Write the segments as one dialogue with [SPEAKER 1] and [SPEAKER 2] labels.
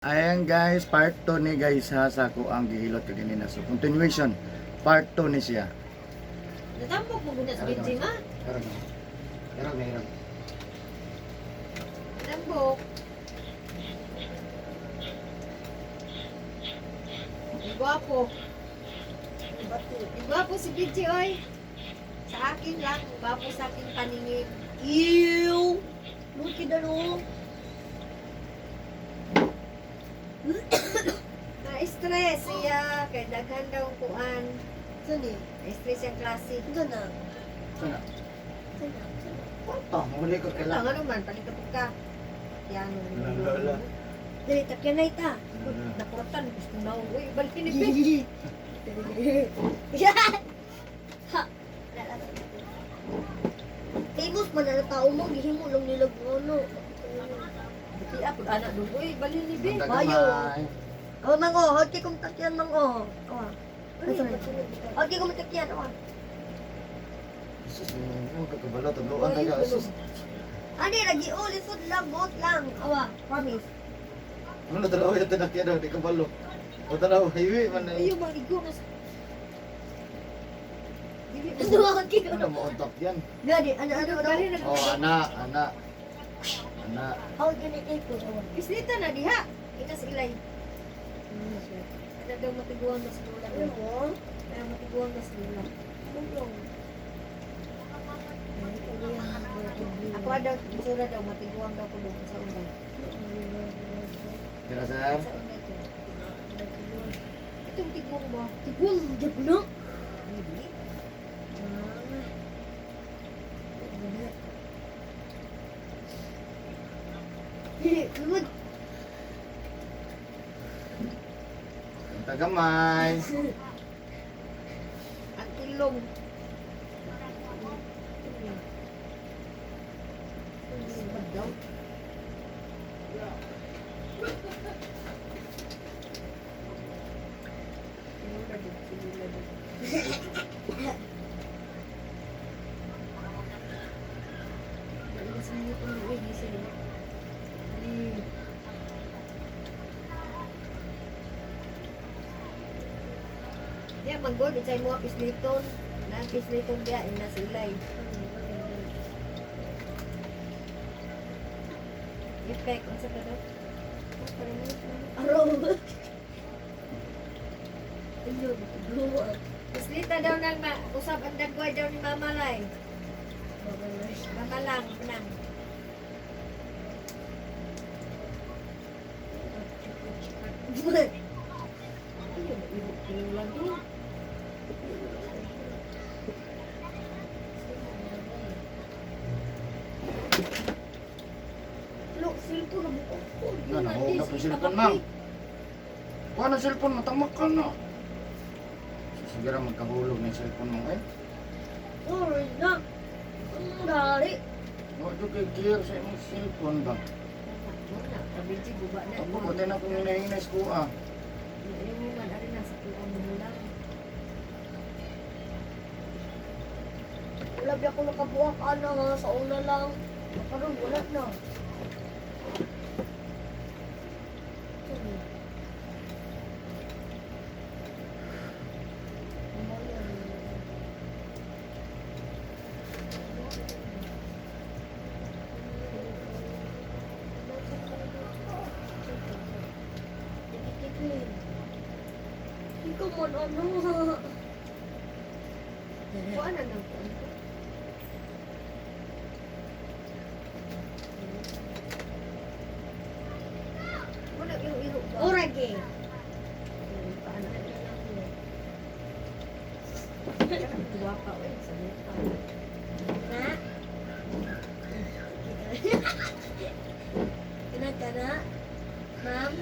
[SPEAKER 1] Ayan guys, part 2 ni guys ha sa ako ang gihilot kaganina. So continuation, part 2 ni siya.
[SPEAKER 2] Natambok mo guna sa Benji ma.
[SPEAKER 1] Karon na. Karon na, karon.
[SPEAKER 2] Natambok. Ang gwapo. Ang gwapo si Benji oy. Sa akin lang, ang gwapo sa aking paningin.
[SPEAKER 3] Ew! Luki na no.
[SPEAKER 2] Na-stress siya kay daghan daw ang kuan.
[SPEAKER 3] Saan eh?
[SPEAKER 2] Na-stress ang klase.
[SPEAKER 3] Saan na?
[SPEAKER 1] Sana.
[SPEAKER 3] Saan na? Saan na?
[SPEAKER 1] Kwarta, huli ko
[SPEAKER 2] Ano
[SPEAKER 1] kailangan.
[SPEAKER 2] nga naman, palikapok ka. Piano.
[SPEAKER 1] Wala, wala.
[SPEAKER 3] Dali, takyan na ita.
[SPEAKER 2] Nakuratan, gusto na. Uy, balikin ni Ben.
[SPEAKER 3] Ha! Famous man na tao mo, gihimo lang nila ano.
[SPEAKER 2] Buti ako, anak doon. Uy, balhin ni Ben.
[SPEAKER 3] Bayo.
[SPEAKER 1] Gamay.
[SPEAKER 3] Oh, mango, hot kay kong takyan mango. Oh. Ay, sorry. Hot kay kong takyan, oh.
[SPEAKER 1] Jesus, mo kakabalo tadloan ta ka. Jesus.
[SPEAKER 3] Ani lagi oh, lisod lang, bot lang. Awa, promise.
[SPEAKER 1] Ano tanaw yung tinakya daw di kabalo. O tanaw hiwi man na.
[SPEAKER 2] Ayaw, maligo na sa. Dili,
[SPEAKER 3] Ano hot kay
[SPEAKER 1] Ano mo on top yan?
[SPEAKER 3] Gani, ano ano ano.
[SPEAKER 2] Dali na.
[SPEAKER 1] Oh, ana, ana. Ana.
[SPEAKER 3] Hot gani kay ko. Awa.
[SPEAKER 2] Islita na diha. Ika sa ilay. Ano daw matiguan mas lula.
[SPEAKER 3] Ano mo?
[SPEAKER 2] Ano matiguan mas lula.
[SPEAKER 3] Ano?
[SPEAKER 2] Ako daw, tsura daw matiguan daw ko doon sa unay.
[SPEAKER 1] Tira sir.
[SPEAKER 2] Sa unay ko. Itong tiguang ba?
[SPEAKER 3] Tiguang, di ko na.
[SPEAKER 2] Hindi.
[SPEAKER 3] Good.
[SPEAKER 1] Tagamay.
[SPEAKER 2] Ang ilong. Sibad daw. Sinula din, sinula din. Dali sa inyo itong uwi, gising. Dali. Diya, mag-gold, itay mo ang pisliton. Na ang pisliton diya, ina silay. Effect, unsa ka daw?
[SPEAKER 3] Araw. Ayun, buwan.
[SPEAKER 2] Pislita daw nang ma usab ang dagway daw ni Mama Lai. Mama lang, nang. Ayun, ibig tinulan doon.
[SPEAKER 3] Look, cellphone na buko ko.
[SPEAKER 1] Na nahog na po cellphone ma'am. Kuha na cellphone, matamak ka na. Siguro magkahulog na yung cellphone mo eh.
[SPEAKER 3] Sorry na. Ang dari.
[SPEAKER 1] Wa jud kay clear sa imong cellphone ba.
[SPEAKER 2] Muna, kabidji, guba na.
[SPEAKER 1] Ako ko na kung hinahinay sa kuha.
[SPEAKER 2] Ano mo man, ari na sa kuha mo lang.
[SPEAKER 3] Wala ba ako nakabuak ana ha, sa una lang. Karon wala na. Ikaw man ano.
[SPEAKER 2] Kuha na ng kuha ko. Wala yung iro ba?
[SPEAKER 3] Orage.
[SPEAKER 2] Paano? Tuwa pa, oy. Sa pa.
[SPEAKER 3] Na? Kana kana? Ma'am?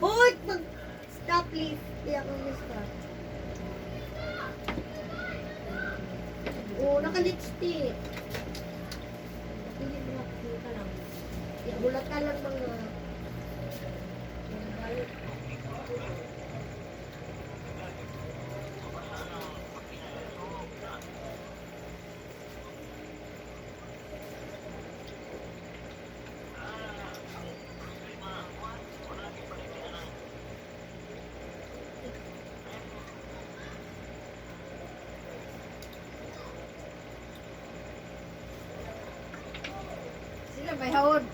[SPEAKER 3] Hoy, mag stop please. Hindi ako stop. Oh, naka-lipstick. Pili mo na ka lang. Ya, wala ka lang mga.
[SPEAKER 2] may haon.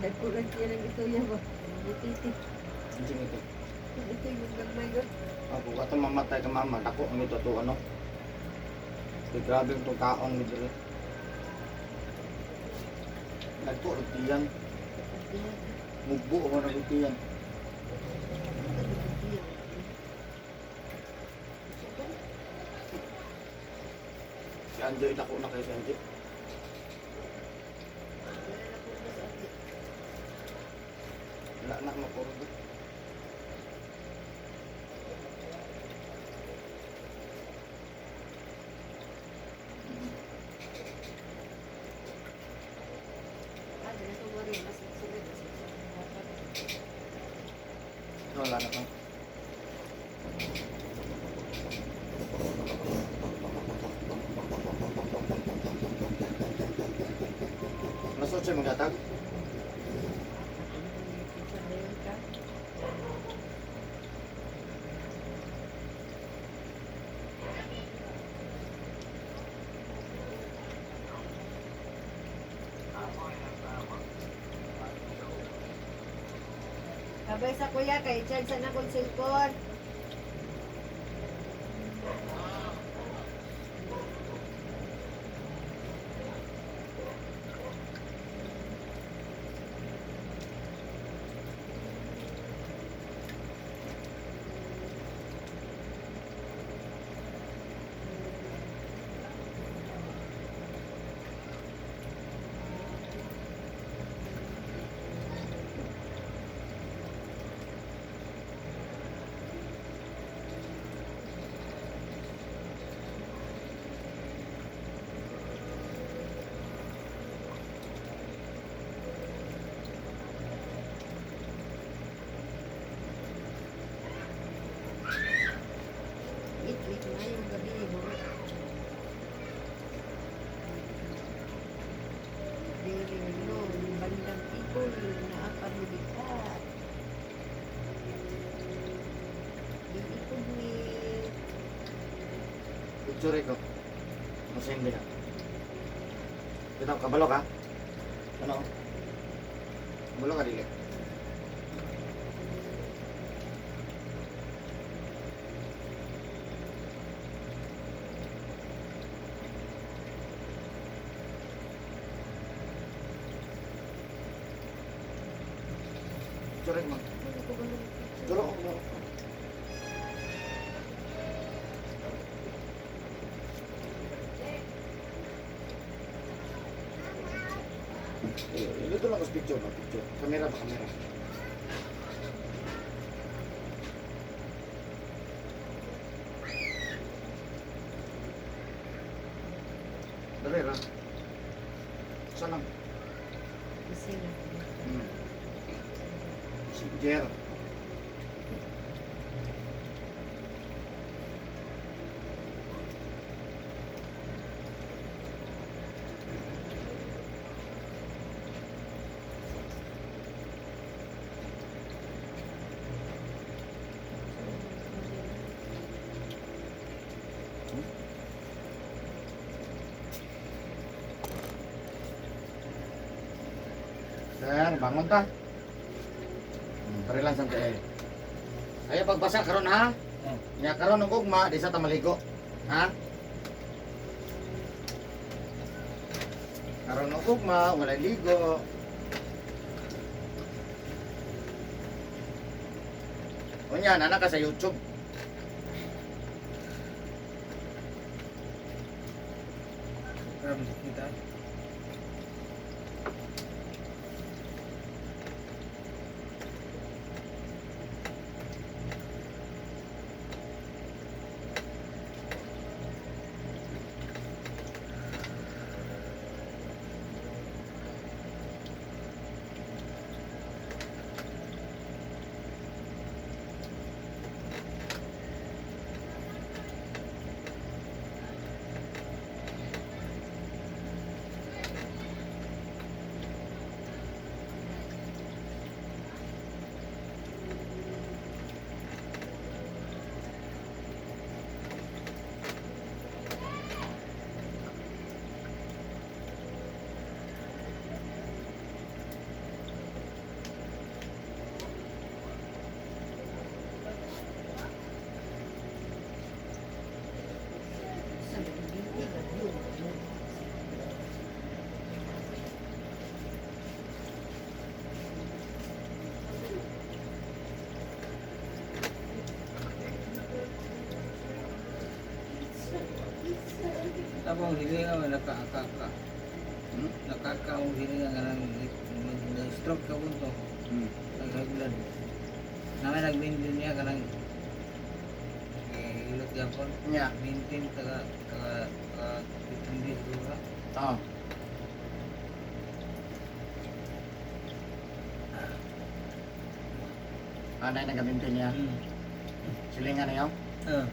[SPEAKER 2] Dagko lang siya ng ito yan ba? Butiti.
[SPEAKER 1] Anjing ito.
[SPEAKER 2] Ito yung gagmay yun.
[SPEAKER 1] Ako ato mamatay ka mama, dako ang ito to ano. Di grabe ang itong kaon ni diri. Nagto rutian, mugbo ako ng rutian. Si Anjoy dako na kayo si Anjoy. Wala na makurdo. Wala na pa. Alas 8 magdatag.
[SPEAKER 2] Kabay sa kuya, kay charge sa nakong cellphone. Wait, wait, ngayong gabi, bro. Dili no, bandang ikol, naapamilikat. Dili ko ni.
[SPEAKER 1] Picture ko. Masende ka. Kita kabalo ka? Ano? Kabalo ka dili. Picture mo.
[SPEAKER 2] Ano ko ba nung picture?
[SPEAKER 1] Duro ko. Ito lang ang picture ba? Picture. Kamera ba? Kamera. Dali ra. Isa lang.
[SPEAKER 2] Kasi na.
[SPEAKER 1] Si Jer. Sir, bangon ta. Pare lang sa eh. Ayaw pagbasa karon ha. Nya karon og ugma di sa ta maligo. Ha? Karon og ugma walay ligo. Unya, nana ka sa YouTube.
[SPEAKER 4] Grabe, kita. Akong hilinga man nakaakaka. Nakaka akong hilinga nga nang stroke ka punto. Nag high blood. Namin nag-maintain niya kanang eh, hilot gyapon.
[SPEAKER 1] Nya.
[SPEAKER 4] Maintain taga taga taga 15 days siguro.
[SPEAKER 1] Oh. Anay nagamintin niya. Silingan niyo.
[SPEAKER 4] Ah.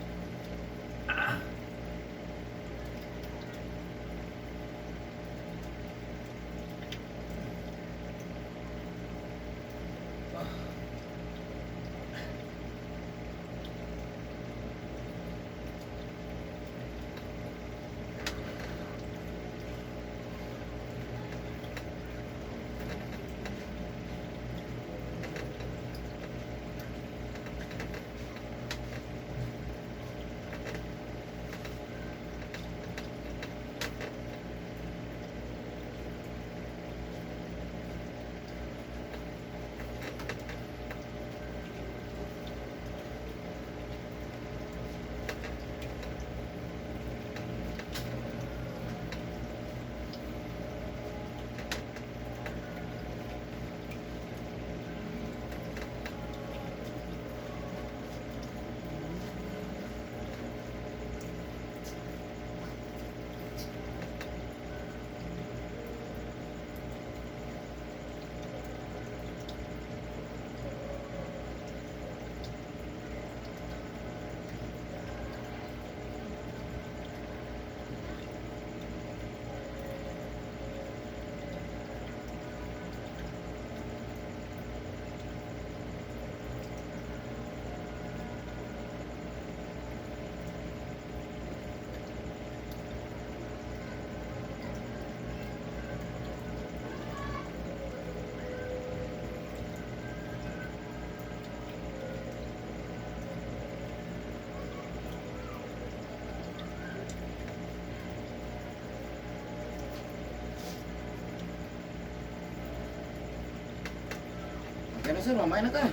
[SPEAKER 1] Okay na sir, mamaya na ka.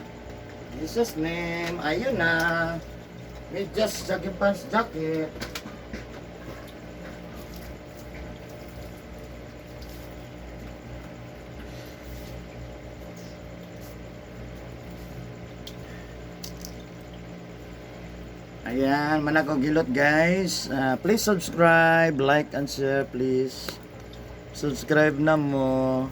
[SPEAKER 1] Jesus name, ayun na. Medyas, jogging pants, jacket. Ayan, manako gilot guys. Ah, please subscribe, like and share please. Subscribe na mo.